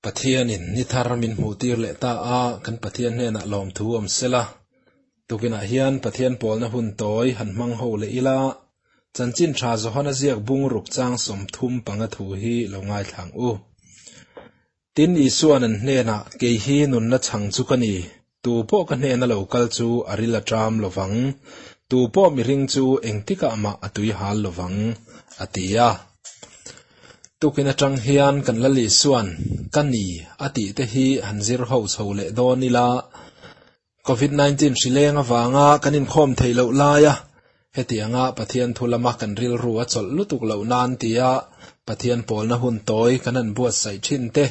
Pathianin ni thar min hmuhtir leh ta a, kan Pathian hnenah lawmthu awm sela. Tukinah hian Pathian pawlna hun tawi han hmang ho leh ila, Chanchin Tha Johana ziak bung ruk chang 35 thu hi lo ngaithla ang u. Tin, Isua'n an hnenah, Kei hi nunna chhang chu ka ni, tu pawh ka hnena lo kal chu a ril a ṭam lo vang, tu pawh mihring chu engtikah mah a tui hal lo vang, a ti a. Tukin aṭang hian kan Lal Isua'n, Ka ni, a tih te hi han zir ho chho leh dawn ila, Covid 19 hri leng avanga kan inkhawm theih loh laia hetianga Pathian thu lama kan rilru a chawlh lutuk loh nan tia Pathian pawlna hun tawi kan han buatsaih thin te,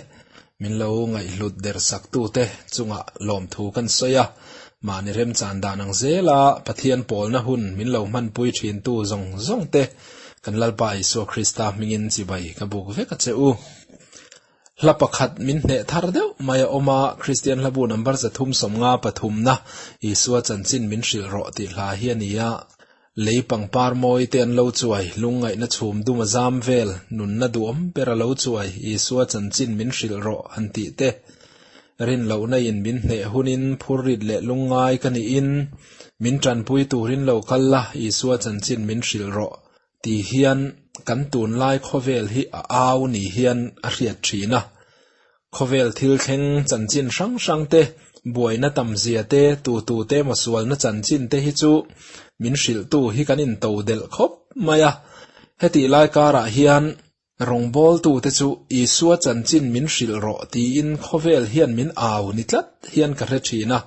min lo ngaihhlut der sak tute chungah lawmthu kan sawi a, mahni remchan dan ang zela Pathian pawlna hun min lo hmanpui thintu zawng zawng te kan Lalpa Isua Krista hmingin chibai ka buk vek a che u. Hla pakhat min hneh thar deuh mai a awm a, Kristian hlabu number 353 na Isua chanchin min hrilh rawh tih hla hi a ni a. Lei pangpar mawi te an lo chuai, lungngaihna chhum dum a zam vel, nunna duhawm ber a lo chuai, Isua chanchin min hrilh rawh han tih te. Rin lohna in min hneh hunin phurrit leh lungngai ka niin, min tanpui turin lo kal la, Isua chanchin min hrilh rawh Ti hian kan tunlai khawvel hi a au ni hian a hriat thin a. Khawvel thil thleng chanchin hrang hrang te, buaina tam zia te, tu tu te emaw sualna chanchin te hi chu min hrilhtu hi kan into delh khawp mai a. Hetih lai karah hian rawngbawltute chu Isua chanchin min hrilh rawh tiin khawvel hian min au ni tlat hian ka hre thin a.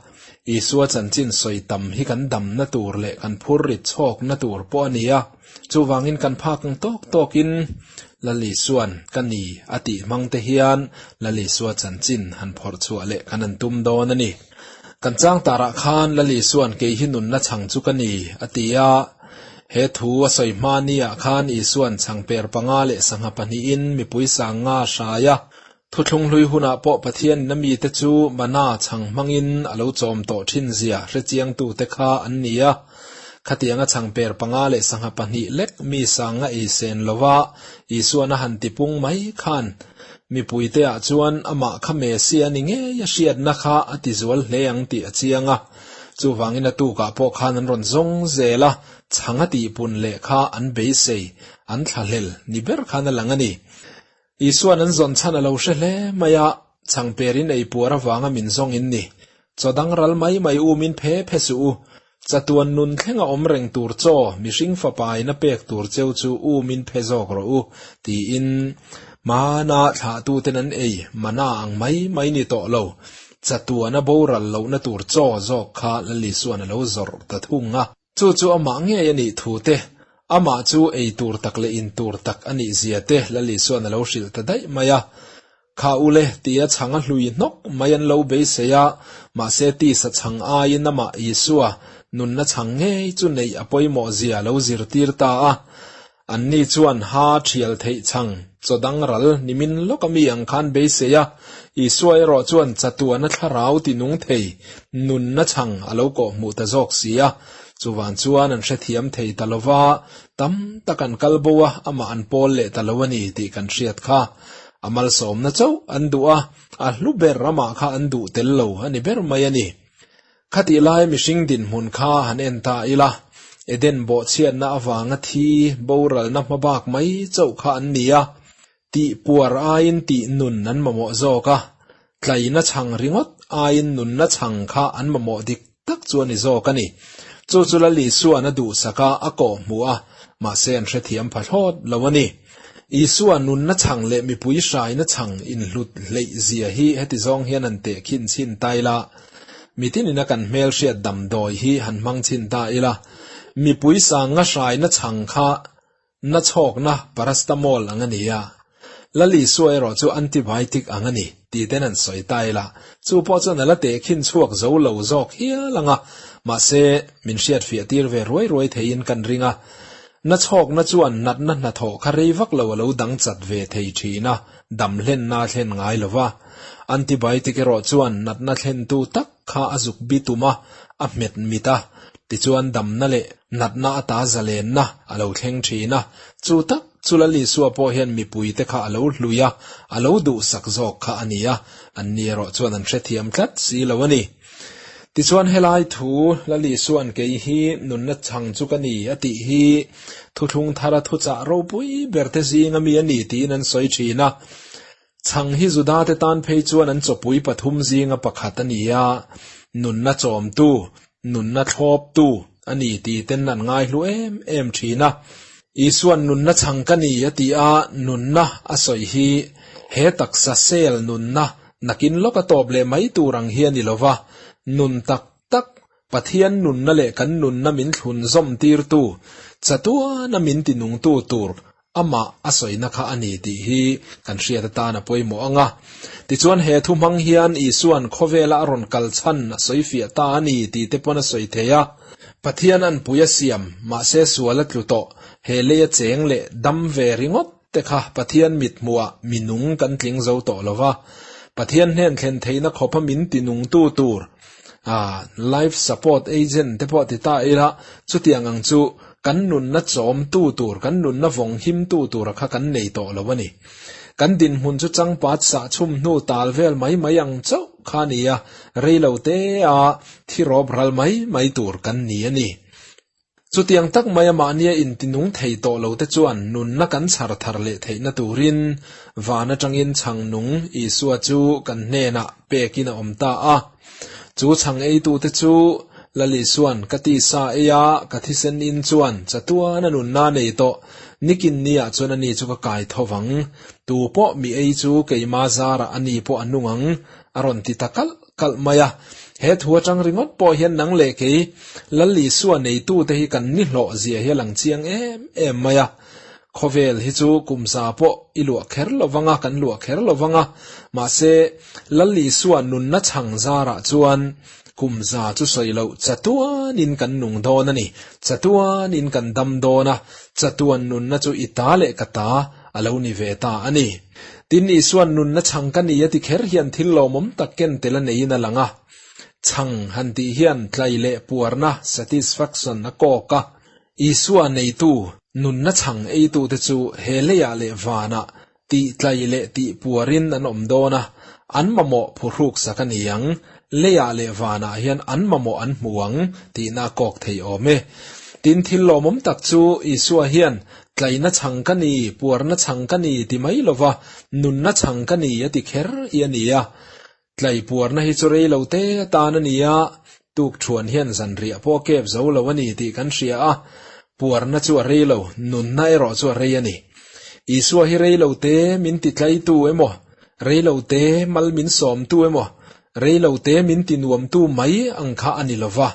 Isua chanchin sawi tam hi kan damna tur leh kan phurrit chhawkna tur pawh a ni a, chuvangin kan phak ang tawk tawkin Lal Isua'n ka ni a tih hmang te hian Lal Isua chanchin han phawrh chhuah leh kan han tum dawn a ni. Kan chang tarah khan Lal Isua'n kei hi nunna chhang chu ka ni a ti a, he thu a sawi hma niah khan Isua'n chhangper panga leh sangha pahnihin mipui sang nga hrai a, Thuthlung hlui hunah pawh Pathianin a mite chu mana chhang hmangin a lo chawm tawh thin zia hrechiangtute kha an ni a. Khatianga chhang per panga leh sangha pahnih lek mi sanga ei sen lova Isuan a han tipung mai khan mipuiteah chuan amah kha Messia ni ngei a hriatna kha a tizual hle ang tih a chiang a. Chuvangin a tukah pawh khan an rawn zawng zel a, chhang a tihpun leh kha an beisei, an thlahlel ni ber khan a lang a ni. Isua'n an zawn chhan a lo hre hle mai a, chhangperin ei puar avanga min zawng in ni. Chaw dang ral mai mai um in phe phe suh u. Chatuan nun thlenga awm reng tur chaw, mihring fapa in a pek tur cheu chu um in phe zawk rawh u, tiin hmana thlahtuten an ei mana ang mai mai ni tawh lo. Chatuana boral lohna tur chaw zawk kha Lal Isua'n a lo zawrh ta thung a. Chu chu amah ngei a nih thu te, amah chu ei tur tak leh in tur tak a nih zia te Lal Isua'n a lo hrilh ta daih mai a. Kha ule, tia chhang a hlui hnawk mai an lo beisei a, mahse tisa chhang aiin amah Isua nunna chhang ngei chu neih a pawimawh zia a lo zirtir ta a. Anni chuan ha thial theih chhang chaw dang ral nimin lawk ami ang khan beisei a, Isua erawh chuan chatuana thlarau ti nung thei nunna chhang a lo kawh hmuh ta zawk si a. Chuvan chuan an hrethiam thei ta lo va, tam tak an kal bo a, amah an pawl leh ta lo a ni tih kan hriat kha. A malsawmna chauh an duh a, a hlu ber amah kha an duh tel lo a ni ber mai a ni. Khatih lai mihring dinhmun kha han en ta ila, Eden bawhchhiatna avanga thi boralna hmabak mai chauh kha an ni a, tih puar aiin tih nun an mamawh zawk a, tlaina chhang ringawt aiin nunna chhang kha an mamawh dik tak chu a ni zawk a ni. Chu chu Lal Isua'n a duhsak a, a kawhhmuh a, mahse an hrethiam pha thlawt lo a ni. Isua nunna chhang leh mipui hraina chhang inhlut hleih zia hi heti zawng hian an tehkhin chhin ta ila, Mitin ina kan hmelhriat damdawi hi han hmang chhin ta ila, mipui sanga hraina chhang kha na chhawkna paracetamol ang a ni a, Lal Isua erawh chu antibiotic ang a ni tih ten an sawi ta ila, chu pawh chuan a la tehkhin chhuak zo lo zawk hial ang a, mahse min hriatfiah tir ve ruai ruai theiin kan ring a. Na chhawkna chuan natna hnathawh kha rei vak lo a lo dang chat ve thei thin a, dam hlenna a thlen ngai lo va. Antibiotic erawh chuan natna thlentu tak kha a zuk bi tum a, a hmet mit a, tichuan damna leh natna ata zalenna a lo thleng thin a, chu tak chu Lal Isua pawh hian mipuite kha a lo hlui a, a lo duhsak zawk kha a ni a, anni erawh chuan an hrethiam tlat si lo a ni. Tichuan helai thu Lal Isua'n kei hi nunna chhang chu ka ni a tih hi thuthlung thara thuchah ropui berte zinga mi a ni tiin an sawi thin a. Chhang hi Judate tan phei chuan an chawpui pathum zinga pakhat a ni a, nunna chawmtu, nunna thlawptu a ni tih ten an ngaihlu em em thin a. Isua'n nunna chhang ka ni a ti a, nunna a sawi hi he taksa cell nunna nakin lawka tawp leh mai tur ang hi a ni lova, nun tak tak Pathian nunna leh kan nunna min thlun zawm tirtu, chatuana min tinungtu tur amah a sawina kha a ni tih hi kan hriat atan a pawimawh ang a. Tichuan he thu hmang hian Isua'n khawvela a rawn kal chhan a sawi fiah ta a ni tih te pawn a sawi thei a. Pathian anpui a siam, mahse sual a tlu tawh, he leia cheng leh dam ve ringawt te kha Pathian mithmuhah mi nung kan tling zo tawh lo va. Pathian hnen thlen theihna khawpa min tinungtu tur, life support agent te pawh ti ta ila, chutiang ang chu kan nunna chawmtu tur, kan nunna vawng himtu tura kha kan nei tawh lo a ni. Kan dinhmun chu changpat sah chhum hnu tal vel mai mai ang chauh kha a ni a, reilo te a thi rawp ral mai mai tur kan ni a ni. Chutiang tak maia mahnia intinung thei tawh lo te chuan nunna kan chhar thar leh theihna turin van atangin chhang nung Isua chu kan hnenah pekin a awm ta a. Chu chhang eitute chu Lal Isua'n ka tisa ei a, ka thisen in chuan chatuana nunna nei tawh, nikin niah chuan ani chu ka kai tho vang. Tu pawh mi ei chu keima zarah ani pawh a nung ang, a rawn ti ta kalh kalh mai a. He thu atang ringawt pawh hian nang leh kei Lal Isua neitute hi kan ni hlawh zia hi a lang chiang em em mai a. Khawvel hi chu kum za pawh i luah kher lo vang a, kan luah kher lo vang a. Mahse, Lal Isua nunna chhang zarah chuan kum za chu sawi loh chatuanin kan nung dawn a ni. Chatuanin kan dam dawn a, chatuan nunna chu i ta leh ka ta a lo ni ve ta a ni. Tin, Isua'n nunna chhang ka ni a ti kher hian thil lawmawm tak ken tel a neiin a lang a. Chhang han tih hian tlai leh puarna, satisfaction, a kawk a. Isua neitu, nunna chhang eitute chu he leiah leh vanah tih tlai leh tih puarin an awm dawn a, an mamawh phuhruk sak a ni ang, leiah leh vanah hian an mamawh an hmu ang tihna a kawk thei awm e. Tin, thil lawmawm tak chu Isua hian Tlaina chhang ka ni, puarna chhang ka ni ti mai lova nunna chhang ka ni a ti kher hi a ni a. Tlai puarna hi chu rei lo te atan a ni a, tuk thuan hian zanriah pawh a kep zo lo a ni tih kan hria a, puarna chu a rei lo, nunna erawh chu a rei a ni. Isua hi rei lo te min ti tlaitu emaw, rei lo te mal min sawmtu emaw, rei lo te min ti nuamtu mai ang kha a ni lova.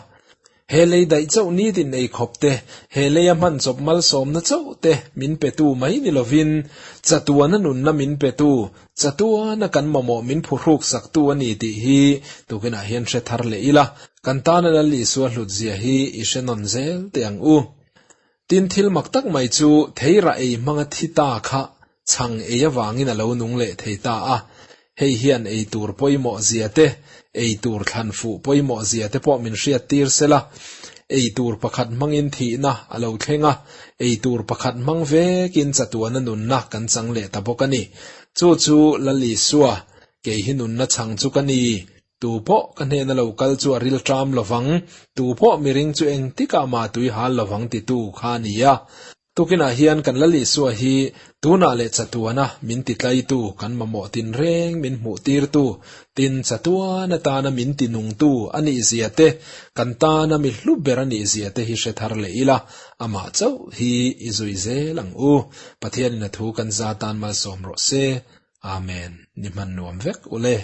He lei daih chauh nitin ei khawp te, he leia hman chawp malsawmna chauh te min petu mai ni lovin, chatuana nunna min petu, chatuana kan mamawh min phuhruk saktu a ni tih hi tukinah hian hre thar leh ila, kan tana Lal Isua hlutzia hi i hre nawn zel teh ang u. Tin, thil mak tak mai chu theirah ei hmanga thi ta kha chhang ei avangin a lo nung leh thei ta a. Hei hian ei tur pawimawh zia te, ei tur thlan fuh pawimawh zia te pawh min hriat tir sela. Ei tur pakhat hmangin thihna a lo thleng a, ei tur pakhat hmang vekin chatuana nunna kan chang leh ta bawk a ni. Chu chu Lal Isua, kei hi nunna chhang chu ka ni, Tu pawh ka hnena lo kal chu a ril ṭam lovang, tu pawh miring chu engtikah mah tui hal lovang titu kha a ni a. Tukinah hian kan Lal Isua hi tunah leh chatuana min titlaitu, kan mamawh tinreng min hmuhtirtu, tin chatuan atana min tinungtu a nihzia te, kan tana mi hlu ber a nihzia te hi hre thar leh ila, amah chauh hi i zui zel ang u. Pathianin a thu kan za tan malsawm rawh se. Amen. Ni hman nuam vek ule.